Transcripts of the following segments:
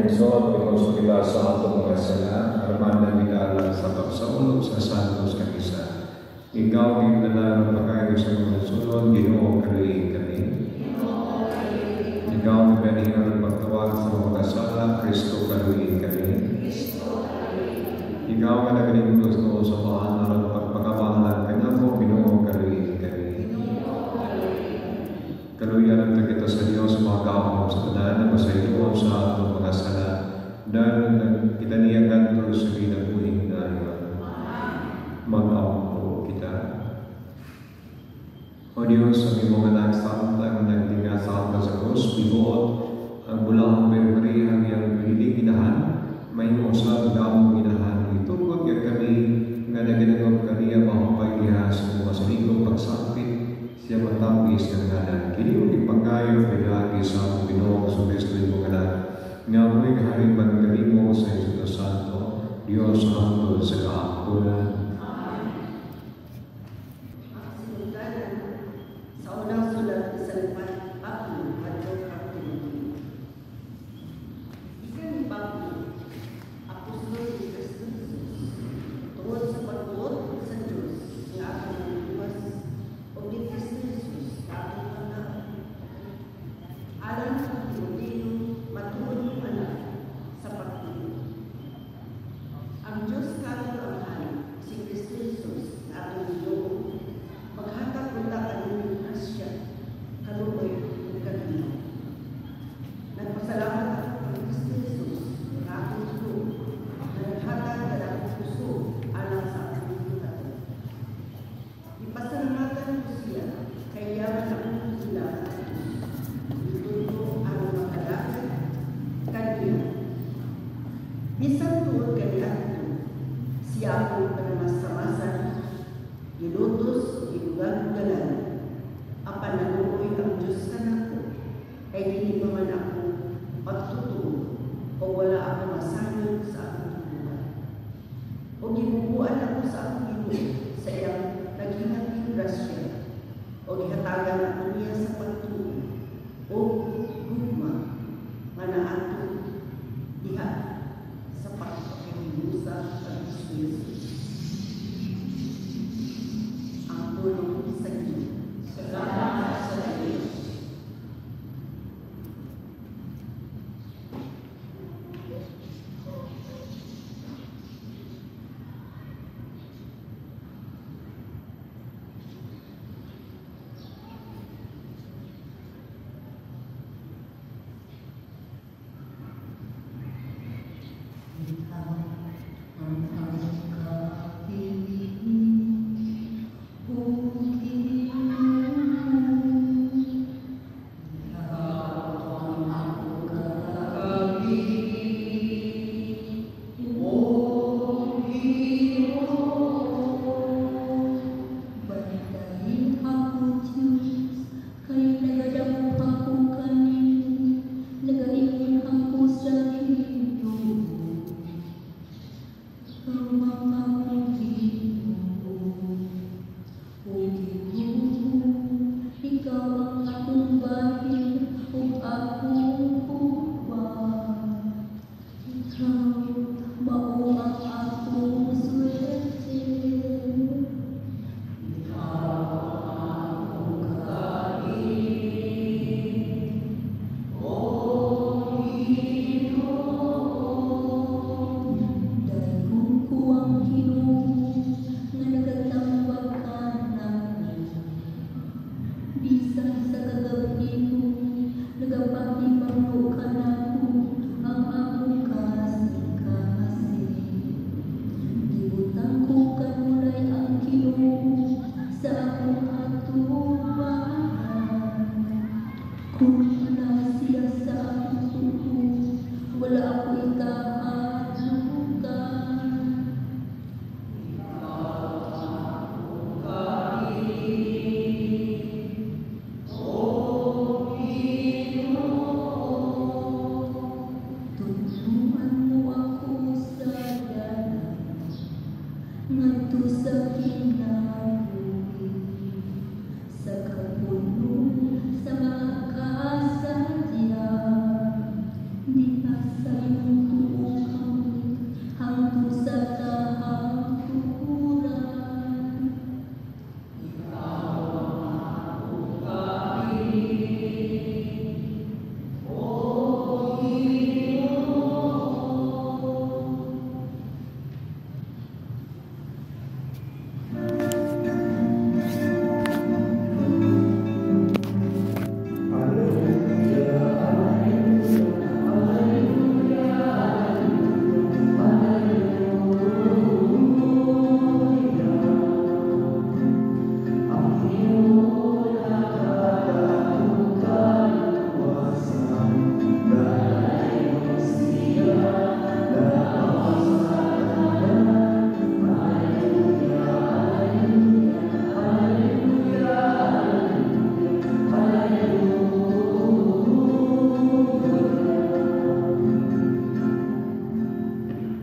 Lungsod, ikaw kita sa atong mga sala, aruman na kita sa pagsaulog sa Santos nga Misa. Ikaw ang dala ng pagkayo sa mga lungsodon, Ginoo, kaluoyi kami. Ikaw ang nagdanihan ng pagtawag sa mga kasala, Kristo, kaluoyi kami. Ikaw ang nagalimtos noon sa paan aron pagpakamahalan kanamo, Ginoo, kaluoyi kami. Kaluyan ang kita sa Diyos, mga kaahom sa tanan na masayloon sa atong mga sala, dahil kita niya kanto sa kinabuhing dayon. Mag-ampo kita. O Diyos, ang imong anak samtang nagtinga sa sa krus, bibuot ang bulaang Mary ang iyang hiling inahan, may usab nga among inahan, itugot nga kami nga naginangop kaniya mahupay diha sa mga saligong pagsakit siya matambis ng ngalan. Kini ang ipangayo pinaagi sa among Ginoong Jesucristo imong anak, nga mo'y hari man kanimo sa Espiritu Santo, Diyos hangtod sa kaangkunan. Ang sinugdanan sa unang sulat ni San Pablo ngadto kang Timoteo. Gikan ni Pablo, apostol ni Kristo Jesus, tungod sa pagbuot sa Dios nga atong Manluluwas ug ni Kristo Jesus nga atong Panginoon. Alang kang Timoteo, matuod mong anak sa pagtuo. Ang Dios katong Amahan, si Kristo Jesus nga atong Ginoo, maghatag unta kaninyong grasya, kaluoy ug kalinaw. Nagpasalamat ako kang Kristo Jesus nga akong Ginoo, nga naghatag kanakong kusog alang sa akong gibuhaton. Gipasalamatan ko siya kay yaman akong gilangan, gitudlo aron makadagan kaniya. Bisan tuod kaniadto, siya akong panamasamasan, gilutos, gidugang-dugalan, apan naluoy ang Dios kanako, kay dili pa man ako pagtutuo o wala ako masayod sa akong gibuhat. O gibubuan ako sa akong Ginoo sa iyang naghinating grasya, o gihatagan ako niya sa pagtuo o gugma nga naato diha sa pagpakihinusa kang Kristo Jesus. Ang pulong sa Ginoo. Salamat sa Diyos. Ikaw ang kapiling, O Ginoo. Ikaw ang akong kapiling, O Ginoo. Bantayi ako, Diyos, kay nagadangop ako kanimo, nagaingon ako sa Ginoo.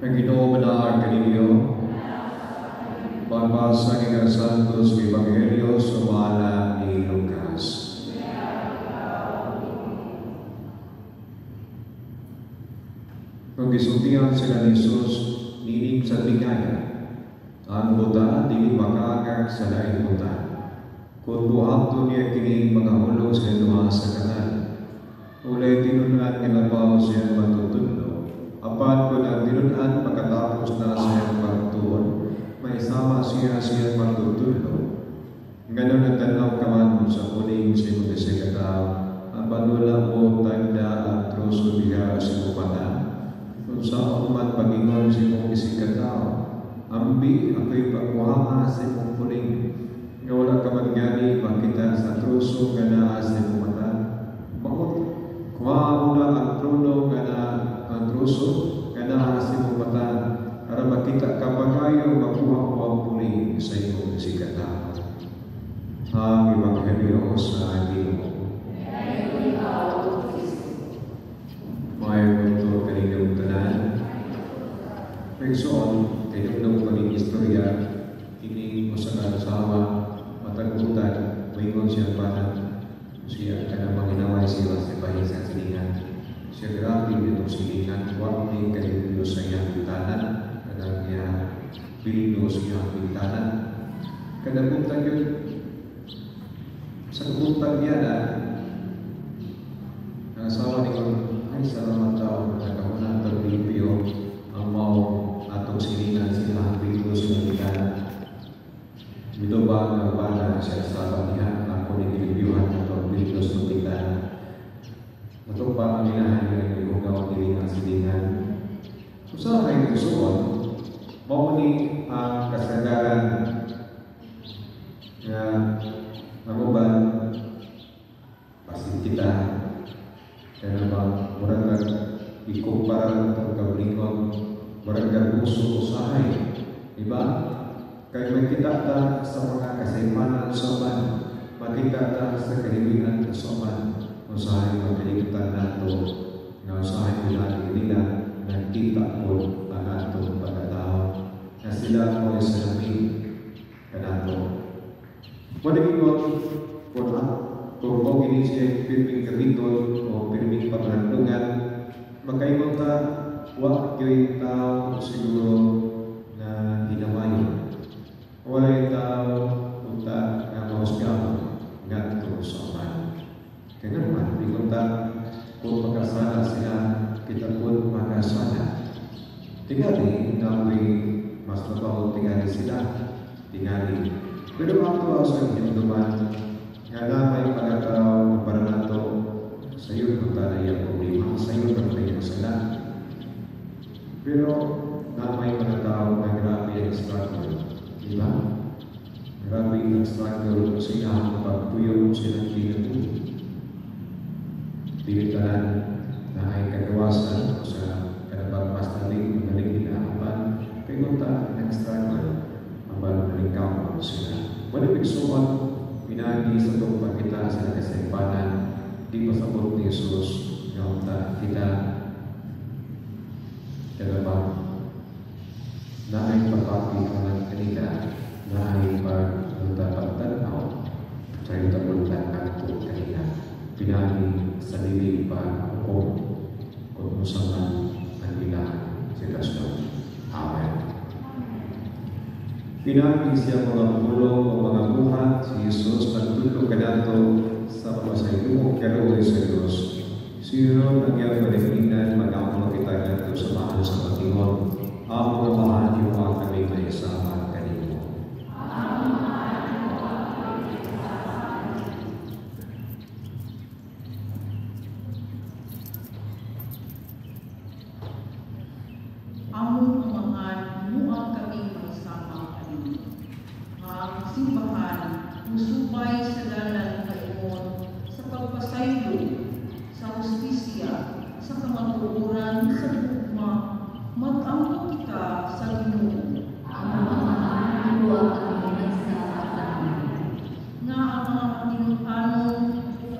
Ang Ginoo manaag kaninyo. Pagbasa gikan sa Santos Ebanghelyo sumala ni Lucas. Kung gisultihan sila ni Jesus niining sa tingaya, ang buta dili makaagak sa laing buta. Kung buhaton niya kini mga hulog sa duha sa kanal, ulay tinun-an nga labaw siyang magtutudlo. Apan kung ang tinun-an makatapos na sa iyang pagtuon, may sama siya sa iyang pagtutudlo. Nganon nagtanaw ka man sa puling sa imong kasikataw, apan wala mo tagda ang troso diha sa imong mata. Kung saan man pagingon sa imong isikataw, ambi ako'y pagkuhaa sa imong puling. Nga wala ka man gani makita sa troso nga naa sa imong mata. Maot, kuha una ang trono nga naa ang troso nga naa sa imong mata, aron makita ka pagayo makuha mo ang puling sa imong isikataw. Ang Ebanghelyo sa Ginoo. Maayong udto kaninyong tanan. Igsoon, tinugtog kaming istorya, kining usa ka asawa matagbutan, moingon siya bana, siya kanang manginaway siya sa bahin sa silingan. Siya grabe dito silingan, wa ni kalimpyo sa iyang bintana, kanang iya bildo sa iyang bintana. Kada buntag yun, sa kabuntag niya na, ang asawa ni ay salamat tao, nagkahuna ang limpyo, ang mao atong silingan sa iyang bildo sa iyang bintana. Mito ba ang bana siya asawa niya, ako ni gilimpyuhan atong bildo sa iyang bintana. Natong pa ang inahan niya ng ihugaw dili ang silingan. Usahay igsuon, mao ni ang kasagaran nga ang uban basin kita kaya ba murag ikumpara itong kaugalingon, murag uso usahay, di ba? Kaya makita ta sa mga kasaypanan sa uban, makita ta sa kahilingan sa uban, usahay magkalimutan nato nga usahay pinagi nila nagkita po ang atong pagkatao na sila mo sa labi kanato. Madagingon kung mo gini siya pirming gamiton o pirming paghandungan, makaingon ta wa gyud tao siguro na hinawayon. Walay tao unta nga mahusgahan ngadto sa uban. Kaya naman, ingon ta kung makasala sila, kita pun makasala. Tingali namoy mas labaw tingali sila, tingali. Pero ang tuwa sa inyong duman, nga na may pagkatao para nato sa iyo kung na iyang problema, sa iyo kung na iyang sala. Pero na may pagkatao na grabe ang struggle, di ba? Grabe ang struggle sa iyang pagtuyo sa iyang kinabuhi. Dili tanan na ay kagawasan sa kanabang mas daling magaling nila apan kay unta nag-struggle apan nalingkaw sila. Wala igsuon pinagi sa itong pagkita sa kasaypanan, di pasabot ni Jesus nga unta kita kanabang naay pagpapikanan kanila, naay pag-unta pagtanaw sa iyong ngadto kanila. Pinagi sa dili pag-hukom kung unsa man ang ilang sitwasyon. Amen. Pinagi siya mga pulong o mga buhat si Jesus nagtudlo kanato sa mapasayloong kaluoy sa Dios. Siron ang iyang paningnan, mag-ampo kita ngadto sa mahal sa pag-ingon. Amo Amahan, himuha kami maisama kanimo. Among Amahan, himuha kami maisama kanimo. Ang simbahan musubay sa dalan kaingon sa pagpasaylo, sa hustisya, sa kamatuoran, sa gugma, mag-ampo kita sa Ginoo. Amahan, himuha kami maisama kanimo. Nga ang mga matinud-anon,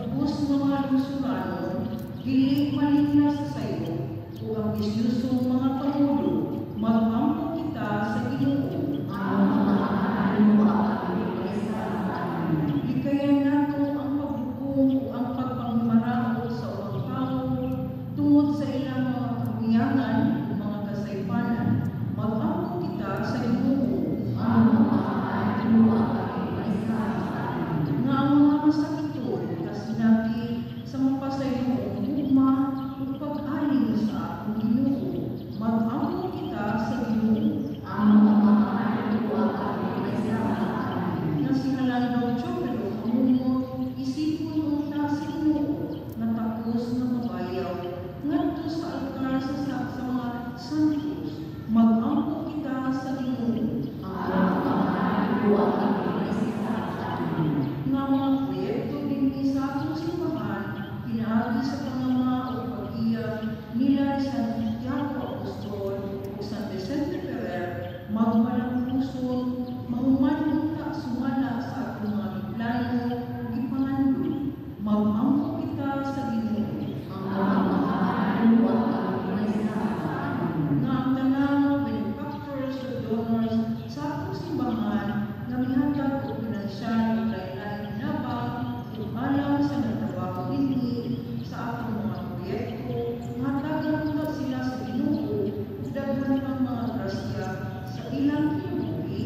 ubos nga mga lungsuranon, dili malingla sa sayo, ug ang bisyosong mga pangulo Magpalampuson, mahuman unta sumala sa atong mga giplano ug gipangandoy. Mag-ampo kita sa Ginoo. Ang makaanuwat kami kaysa kanunay. Nga ang tanang mga benefactors ug donors sa atong simbahan nga mihatag og pinansyal ug lain-laing hinabang ug alang sa nagtrabaho dinhi sa atong mga proyekto, mahatagan unta sila sa Ginoo ug daghan pang mga grasya sa ilang kinabuhi,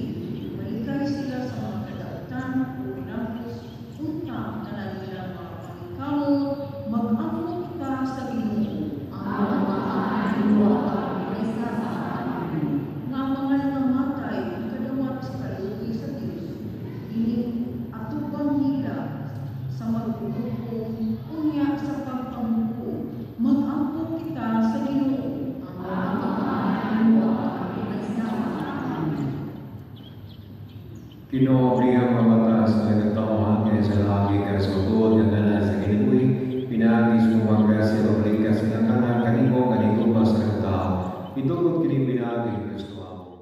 malikay sila sa mga kadautan ug kinapos unta ang tanan nilang mga paningkamot. Mag-ampo kita sa Ginoo. Ang makaanuwat kami kaysa kanunay. Nga ang mga nangamatay makadawat sa kaluoy sa Dios ining atubang nila sa magpumuko unya sa pagpamuko. Mag-ampo kita sa Ginoo. Ang makaanuwat kami kaysa kanunay. Ginoo, abriha ang mga mata sa nagtawhan kaya sa lagi kaya sa matuod nga ngalan sa kinabuhi pinaagi sa mga grasya o likas nga tanan kanimo nga nigugma sa katao. Itugod kini pinaagi ni Kristo among.